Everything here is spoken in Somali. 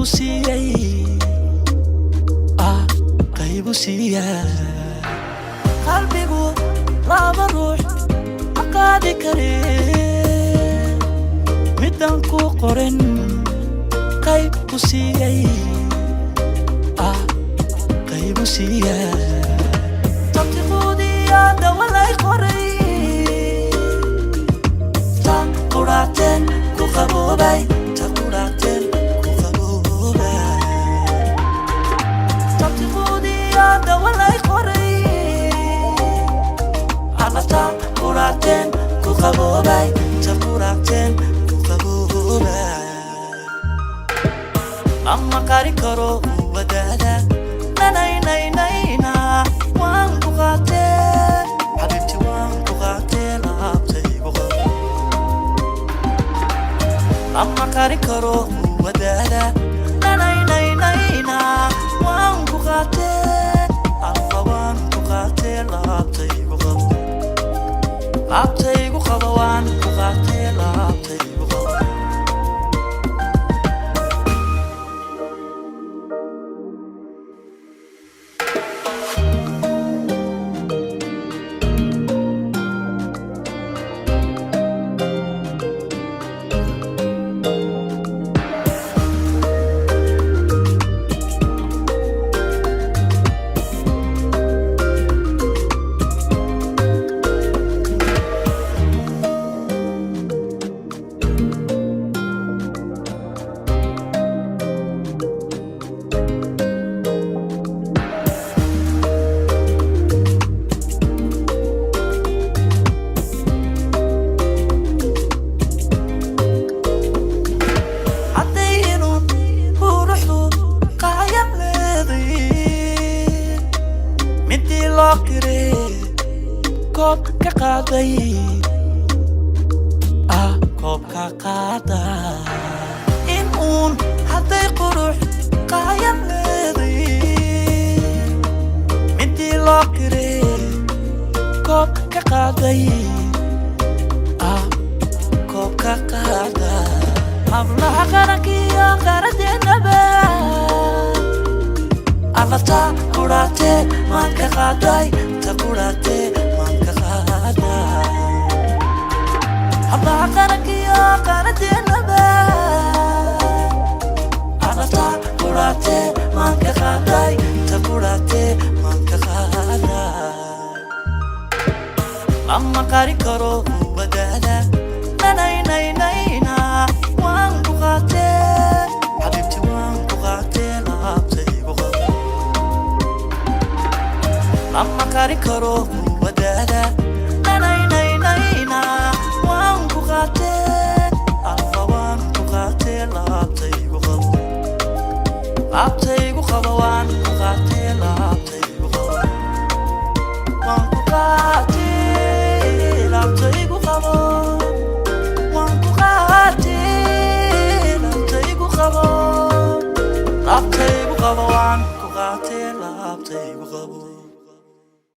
Siiyey, ah, qaybu siiya. Qalbigu laba ruux ma qaadi kare, midaan ku qorin qayb ku siiyey, ah, qaybu siiya. Tabtiquudiya dawalay qoray, ta quraateen ku qaboobay, ta quraateen ku qaboobay. Tabtiquudiya dawalay qoray, alla, ta quraateen ku qaboobay, ta quraateen ku qaboobay. Lama qari karo wadaada, nanaynaynayna, waan ku qaatee, xabiibti, waan ku qaatee, laabtaygu qabo. Lama qari karo wadaada, nanaynaynayna, waan ku qaatee, alla, waan ku qaatee, laabtaygu qabo, laabtaygu qabo, waan ku qaatee, laabtaygu qabo. Haddaynun quruxdu qaayad leeday, midii loo qiray koob ka qaaday, ah, koob ka qaada. In uun hadday qurux qaayad leeday, midii loo qiray koob ka qaaday, ah, koob ka qaada. Hablaha qarankiyo qaradeenaba, alla, ta quraatee maan ka qaaday, ta quraatee maan ka qaaday. Hablaha qarankiyo qaradeenaba, alla, ta quraatee maan ka qaaday, ta quraatee maan ka qaaday. Lama qari karo wadaada, nanaynaynayna, waan ku qaatee, xabiibti, waan ku qaatee, laabtaygu qabo. Lama qari karo wadaada, nanaynaynayna, waan ku qaatee, alla, waan ku qaatee, laabtaygu qabo, laabtaygu qabo, waan ku qaatee, laabtaygu qabo, waan ku qaatee, laabtaygu qabo, waan ku qaatee, laabtaygu qabo, laabtaygu qabo, waan ku qaatee, laabtaygu qabo.